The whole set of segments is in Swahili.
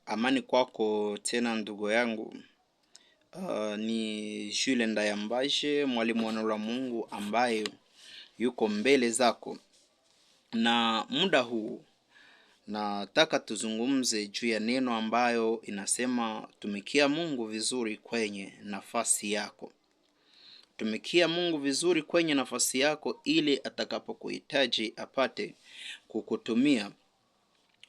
Amani kwako tena ndugu yangu. Ni Jules Ndayambaje, mwalimu wa neno la Mungu ambaye yuko mbele zako, na muda huu nataka tuzungumze juu ya neno ambayo inasema tumikia Mungu vizuri kwenye nafasi yako. Tumikia Mungu vizuri kwenye nafasi yako ili atakapokuhitaji apate kukutumia.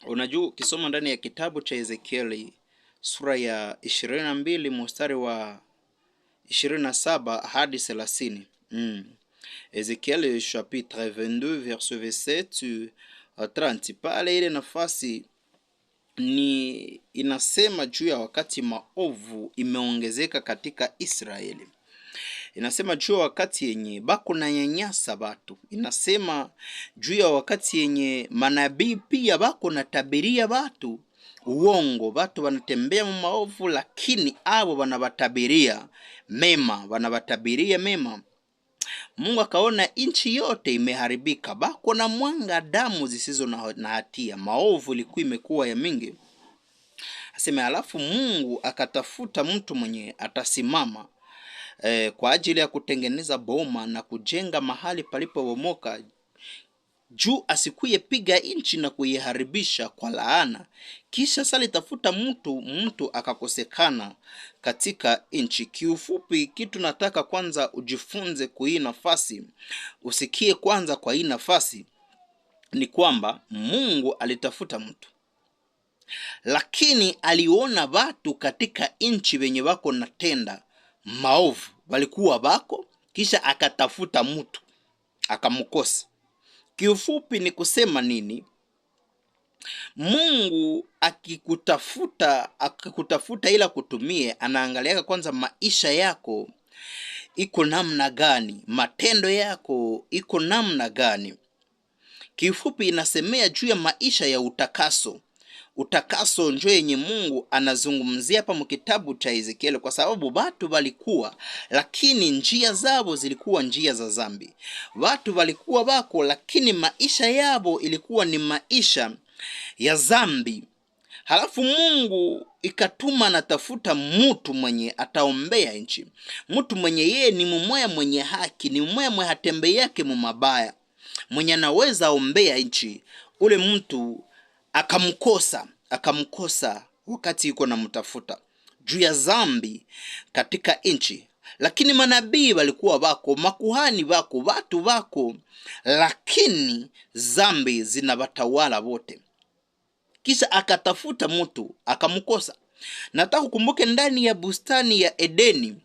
Unajua, ukisoma ndani ya kitabu cha Ezekieli sura ya 22 mstari wa 27 hadi 30. Ezekiel chapitre 22 verset 27 à 30. Pale ile nafasi ni inasema juu ya wakati maovu imeongezeka katika Israeli. Inasema juu ya wakati yenye bako na nyanyasa batu. Inasema juu ya wakati yenye manabii pia bako na tabiria batu uongo, batu wanatembea mu maovu, lakini abo wanabatabiria mema, wanabatabiria mema. Mungu akaona nchi yote imeharibika, bako na mwanga damu zisizo na hatia, maovu ilikuwa imekuwa ya mingi. Aseme alafu Mungu akatafuta mtu mwenye atasimama kwa ajili ya kutengeneza boma na kujenga mahali palipobomoka, juu asikuye piga nchi na kuiharibisha kwa laana. Kisha salitafuta mtu akakosekana katika nchi. Kiufupi, kitu nataka kwanza ujifunze kwa hii nafasi, usikie kwanza kwa hii nafasi, ni kwamba Mungu alitafuta mtu, lakini aliona watu katika nchi wenye wako natenda maovu, walikuwa bako, kisha akatafuta mtu akamkosa. Kiufupi ni kusema nini? Mungu akikutafuta ila kutumie, anaangalia kwanza maisha yako iko namna gani, matendo yako iko namna gani. Kiufupi inasemea juu ya maisha ya utakaso. Utakaso njo yenye Mungu anazungumzia hapa mkitabu cha Ezekieli, kwa sababu watu walikuwa, lakini njia zao zilikuwa njia za zambi. Watu walikuwa wako, lakini maisha yao ilikuwa ni maisha ya zambi. Halafu Mungu ikatuma anatafuta mtu mwenye ataombea nchi, mtu mwenye yeye ni mumoya mwenye haki, ni mumoya mwenye hatembe yake mumabaya, mwenye anaweza ombea nchi. Ule mtu akamkosa wakati yuko namtafuta juu ya zambi katika nchi. Lakini manabii walikuwa wako, makuhani wako, watu wako, lakini zambi zinawatawala wote. Kisha akatafuta mtu akamkosa. Nataka kukumbuke ndani ya bustani ya Edeni,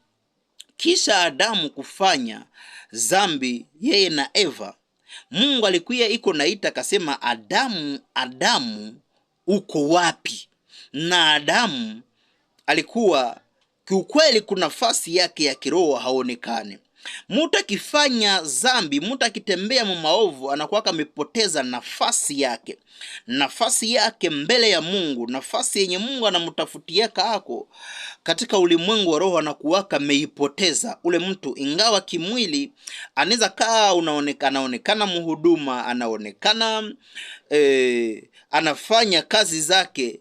kisha Adamu kufanya zambi, yeye na Eva, Mungu alikuya iko naita akasema, Adamu, Adamu uko wapi? Na Adamu alikuwa kiukweli, kuna nafasi yake ya kiroho haonekani. Mtu akifanya zambi, mtu akitembea mu maovu, anakuwa amepoteza nafasi yake, nafasi yake mbele ya Mungu, nafasi yenye Mungu anamtafutia kaako katika ulimwengu wa roho, anakuwaka ameipoteza ule mtu. Ingawa kimwili anaweza kaa unaonekana, anaonekana mhuduma, anaonekana anafanya kazi zake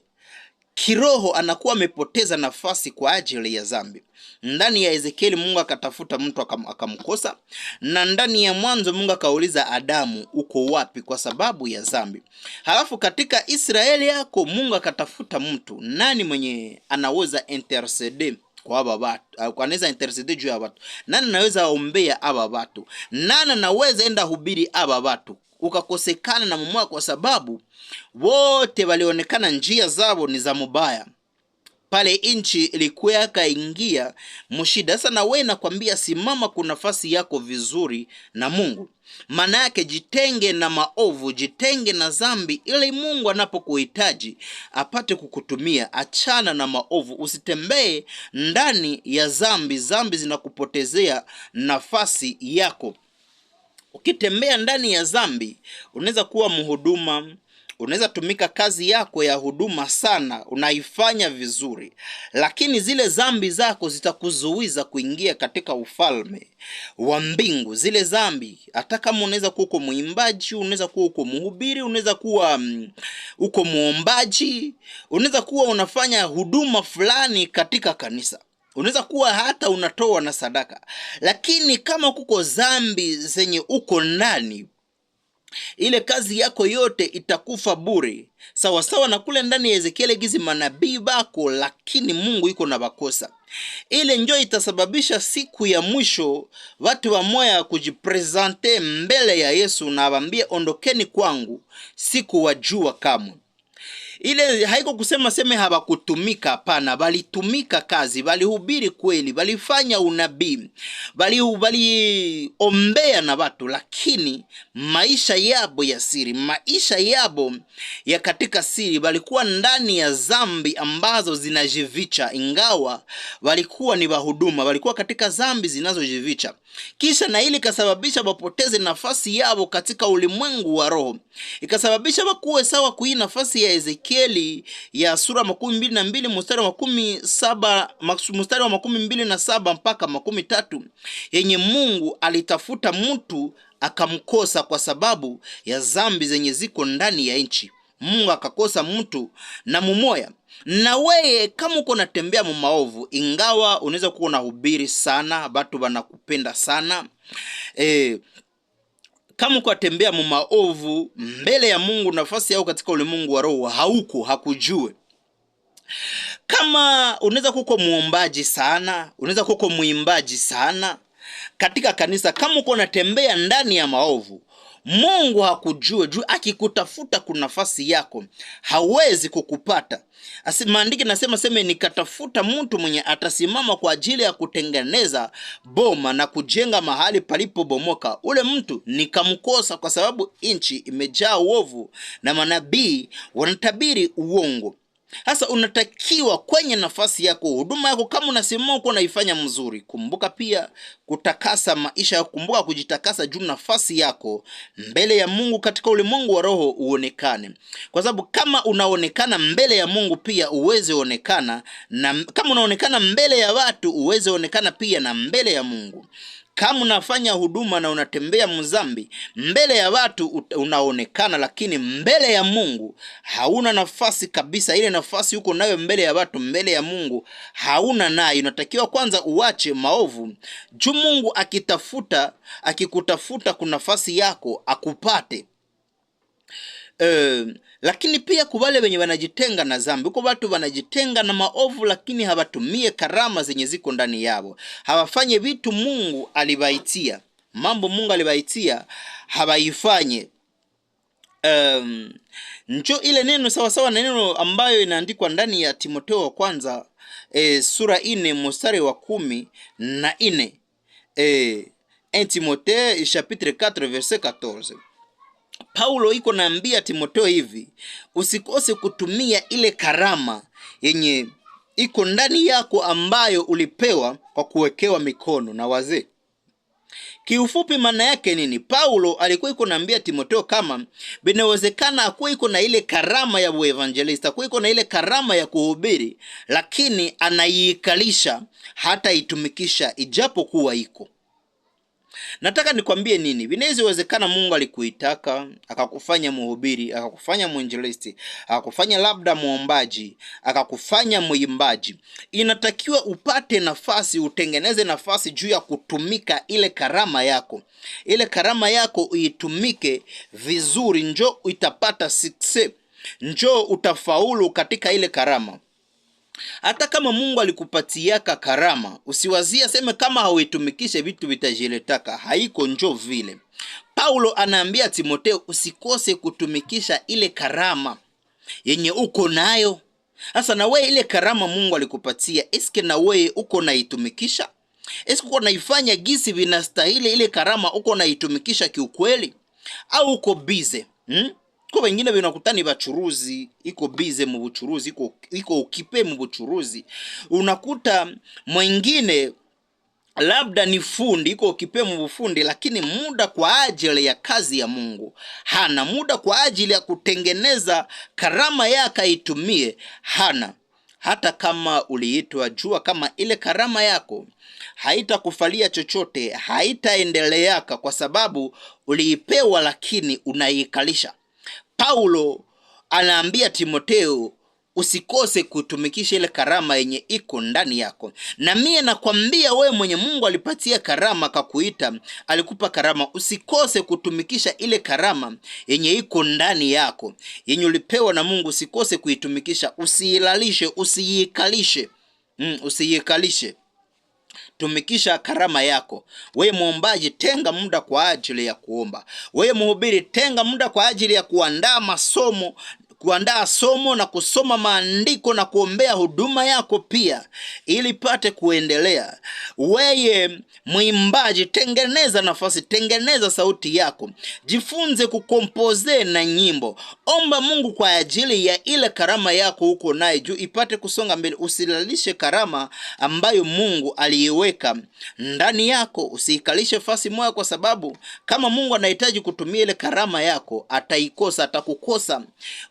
kiroho anakuwa amepoteza nafasi kwa ajili ya zambi. Ndani ya Ezekieli Mungu akatafuta mtu akamkosa, na ndani ya Mwanzo Mungu akauliza Adamu, uko wapi? Kwa sababu ya zambi. Halafu katika Israeli yako Mungu akatafuta mtu, nani mwenye anaweza intercede kwa aba watu, anaweza intercede juu ya watu, nani anaweza ombea aba watu, nani anaweza enda hubiri aba watu? Ukakosekana na mumoa, kwa sababu wote walionekana njia zao ni za mubaya. Pale inchi ilikuwa yakaingia mshida. Sasa na wewe nakwambia, simama kuna nafasi yako vizuri na Mungu. Maana yake jitenge na maovu, jitenge na zambi, ili Mungu anapokuhitaji apate kukutumia. Achana na maovu, usitembee ndani ya zambi. Zambi zinakupotezea nafasi yako. Ukitembea ndani ya zambi, unaweza kuwa mhuduma, unaweza tumika kazi yako ya huduma sana, unaifanya vizuri, lakini zile zambi zako zitakuzuiza kuingia katika ufalme wa mbingu. Zile zambi, hata kama unaweza kuwa uko mwimbaji, unaweza kuwa uko mhubiri, unaweza kuwa uko muombaji, unaweza kuwa unafanya huduma fulani katika kanisa, unaweza kuwa hata unatoa na sadaka, lakini kama kuko zambi zenye uko ndani, ile kazi yako yote itakufa bure, sawasawa na kule ndani ya Ezekieli gizi manabii bako, lakini Mungu iko na bakosa. Ile njo itasababisha siku ya mwisho watu wamoya kujipresente mbele ya Yesu na abambie, ondokeni kwangu, sikuwajua kamwe. Ile haiko kusema seme habakutumika, hapana, balitumika kazi, balihubiri kweli, balifanya unabii, baliombea na watu, lakini maisha yabo ya siri, maisha yabo ya katika siri, balikuwa ndani ya zambi ambazo zinajivicha, ingawa walikuwa ni wahuduma, walikuwa katika zambi zinazojivicha. Kisha na ili ikasababisha wapoteze nafasi yabo katika ulimwengu wa roho, ikasababisha wakuwe sawa kui nafasi ya Ezekieli ya sura 22 mstari wa 17, mstari wa 27 mpaka 30, yenye Mungu alitafuta mtu akamkosa kwa sababu ya zambi zenye ziko ndani ya nchi. Mungu akakosa mtu na mumoya. Na weye kama uko natembea mu maovu, ingawa unaweza kuwa unahubiri sana, batu banakupenda sana, kama uko natembea mu maovu mbele ya Mungu, nafasi yako katika ulimwengu wa roho hauko, hakujue. Kama unaweza kuko muombaji sana, unaweza kuko muimbaji sana katika kanisa, kama uko unatembea ndani ya maovu, Mungu hakujue juu akikutafuta kuna nafasi yako hawezi kukupata. Maandiko nasema seme nikatafuta mtu mwenye atasimama kwa ajili ya kutengeneza boma na kujenga mahali palipobomoka, ule mtu nikamkosa, kwa sababu nchi imejaa uovu na manabii wanatabiri uongo. Sasa unatakiwa kwenye nafasi yako, huduma yako, kama unasimama uko unaifanya mzuri, kumbuka pia kutakasa maisha yako, kumbuka kujitakasa juu nafasi yako mbele ya Mungu katika ulimwengu wa roho uonekane, kwa sababu kama unaonekana mbele ya Mungu pia uweze onekana na, kama unaonekana mbele ya watu uweze onekana pia na mbele ya Mungu. Kama unafanya huduma na unatembea mzambi mbele ya watu unaonekana, lakini mbele ya Mungu hauna nafasi kabisa. Ile nafasi uko nayo mbele ya watu, mbele ya Mungu hauna nayo. Inatakiwa kwanza uache maovu juu Mungu akitafuta, akikutafuta kuna nafasi yako akupate. Lakini pia kubale wenye wanajitenga na zambi, huko watu wanajitenga na maovu, lakini hawatumie karama zenye ziko ndani yao, hawafanye vitu Mungu alibaitia, mambo Mungu alibaitia hawaifanye. Njo ile neno sawasawa na neno ambayo inaandikwa ndani ya Timoteo wa kwanza sura 4 mstari wa 14, 1 Timothée chapitre 4 verset 14. Paulo iko naambia Timoteo hivi, usikose kutumia ile karama yenye iko ndani yako ambayo ulipewa kwa kuwekewa mikono na wazee. Kiufupi maana yake nini? Paulo alikuwa iko naambia Timoteo kama binawezekana akuwa iko na ile karama ya uevangelista, akuwa iko na ile karama ya kuhubiri, lakini anaiikalisha hata itumikisha ijapokuwa iko. Nataka nikwambie nini? Vinawezekana Mungu alikuitaka akakufanya mhubiri, akakufanya mwinjilisti, akakufanya labda muombaji, akakufanya mwimbaji. Inatakiwa upate nafasi, utengeneze nafasi juu ya kutumika ile karama yako. Ile karama yako uitumike vizuri, njo itapata success, njo utafaulu katika ile karama. Hata kama Mungu alikupatiaka karama, usiwazie seme kama hauitumikishe vitu vitajiletaka. Haiko njo vile. Paulo anaambia Timoteo usikose kutumikisha ile karama yenye uko nayo. Sasa na wewe ile karama Mungu alikupatia, eske na wewe uko naitumikisha? Eske uko naifanya gisi vinastahili ile karama, uko naitumikisha kiukweli au uko bize? Kwa wengine vinakutani bachuruzi, iko bize mu buchuruzi, iko ukipe mu buchuruzi. Unakuta mwingine labda ni fundi, iko ukipe mu bufundi, lakini muda kwa ajili ya kazi ya Mungu hana, muda kwa ajili ya kutengeneza karama yake aitumie hana. Hata kama uliitwa, jua kama ile karama yako haitakufalia chochote, haitaendeleaka kwa sababu uliipewa, lakini unaikalisha. Paulo Anaambia Timoteo usikose kutumikisha ile karama yenye iko ndani yako. Na mie nakwambia wewe mwenye Mungu alipatia karama kakuita, alikupa karama, usikose kutumikisha ile karama yenye iko ndani yako, yenye ulipewa na Mungu, usikose kuitumikisha, usiilalishe, usiikalishe. Usiikalishe. Tumikisha karama yako. Wewe muombaji, tenga muda kwa ajili ya kuomba. Wewe mhubiri, tenga muda kwa ajili ya kuandaa masomo, kuandaa somo na kusoma maandiko na kuombea huduma yako pia, ili pate kuendelea. Weye mwimbaji, tengeneza nafasi, tengeneza sauti yako, jifunze kukompoze na nyimbo. Omba Mungu kwa ajili ya ile karama yako huko naye juu ipate kusonga mbele. Usilalishe karama ambayo Mungu aliiweka ndani yako, usiikalishe fasi moja, kwa sababu kama Mungu anahitaji kutumia ile karama yako ataikosa, atakukosa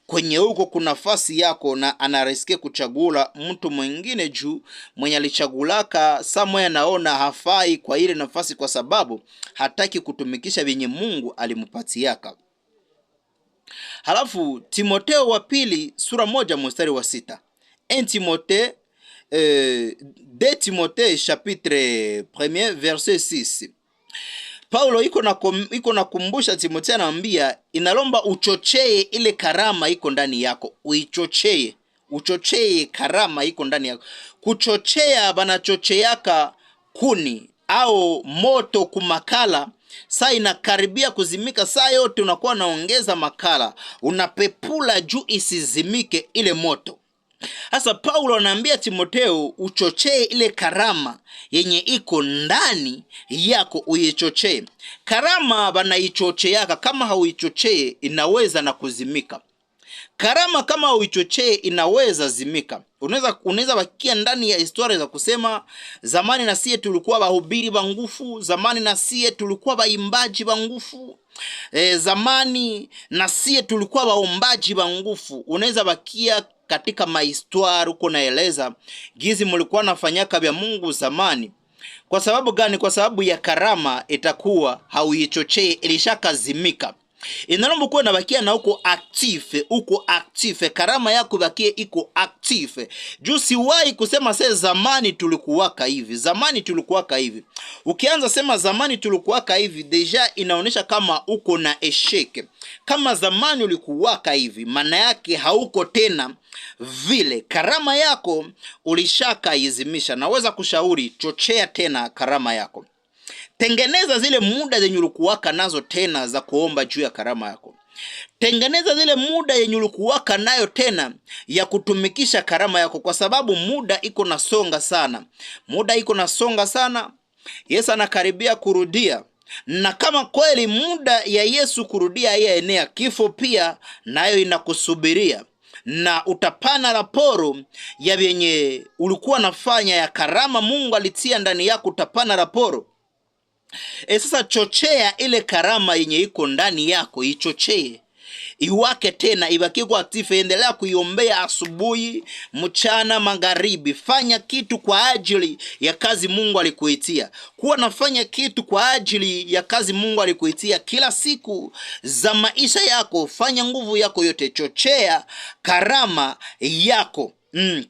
kwenye huko kuna nafasi yako, na anarisikia kuchagula mtu mwingine juu mwenye alichagulaka samwe anaona hafai kwa ile nafasi, kwa sababu hataki kutumikisha vyenye Mungu alimpatiaka. Halafu Timoteo wa pili sura 1 mstari wa 6. 1 Timothée, 2 Timothée chapitre 1 verset 6. Paulo iko na kumbusha Timotheo, anamwambia inalomba uchochee ile karama iko ndani yako, uichochee, uchochee karama iko ndani yako. Kuchochea, banachocheaka kuni au moto kumakala, saa inakaribia kuzimika, saa yote unakuwa unaongeza makala, unapepula juu isizimike ile moto. Sasa Paulo anaambia Timoteo uchochee ile karama yenye iko ndani yako, uichochee. Karama banaichocheaka, kama hauichochee inaweza na kuzimika. Karama kama hauichochee inaweza zimika. Unaweza bakia ndani ya historia za kusema zamani na sie tulikuwa bahubiri ba ngufu, zamani na sie tulikuwa baimbaji ba ngufu, zamani na sie tulikuwa baombaji ba ngufu. Unaweza bakia katika mahistoire uko naeleza gizi mlikuwa nafanyaka vya Mungu zamani. Kwa sababu gani? Kwa sababu ya karama itakuwa hauichochee, ilishakazimika. Inalomba kuwa nabakia na uko active, uko active, karama yako bakie iko active. Juu siwahi kusema se zamani tulikuwaka hivi, zamani tulikuwaka hivi. Ukianza sema zamani tulikuwaka hivi, deja inaonyesha kama uko na esheke. Kama zamani ulikuwaka hivi, maana yake hauko tena vile. Karama yako ulishakaizimisha. Naweza kushauri, chochea tena karama yako. Tengeneza zile muda zenye ulikuwaka nazo tena za kuomba juu ya karama yako. Tengeneza zile muda yenye ulikuwaka nayo tena ya kutumikisha karama yako, kwa sababu muda iko nasonga sana. Muda iko nasonga sana. Yesu anakaribia kurudia. Na kama kweli muda ya Yesu kurudia haiyaenea, kifo pia nayo inakusubiria. Na utapana raporo ya vyenye ulikuwa nafanya ya karama Mungu alitia ndani yako, utapana raporo. Sasa chochea ile karama yenye iko ndani yako, ichochee, iwake tena, ibakie kwa active. Endelea kuiombea asubuhi, mchana, magharibi. Fanya kitu kwa ajili ya kazi Mungu alikuitia. Kuwa nafanya kitu kwa ajili ya kazi Mungu alikuitia kila siku za maisha yako. Fanya nguvu yako yote, chochea karama yako.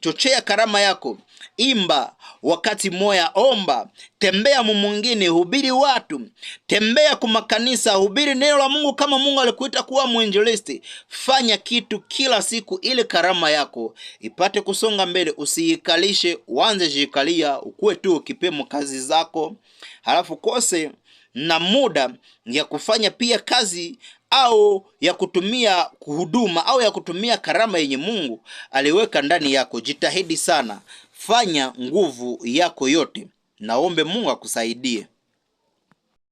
Chochea karama yako. Imba wakati moya, omba, tembea mumungini, hubiri watu, tembea kumakanisa, hubiri neno la Mungu kama Mungu alikuita kuwa mwinjilisti. Fanya kitu kila siku ili karama yako ipate kusonga mbele. Usiikalishe, uanze jikalia, ukuwe tu ukipemo kazi zako, halafu kose na muda ya kufanya pia kazi au ya kutumia kuhuduma au ya kutumia karama yenye Mungu aliweka ndani yako. Jitahidi sana, fanya nguvu yako yote, naombe Mungu akusaidie.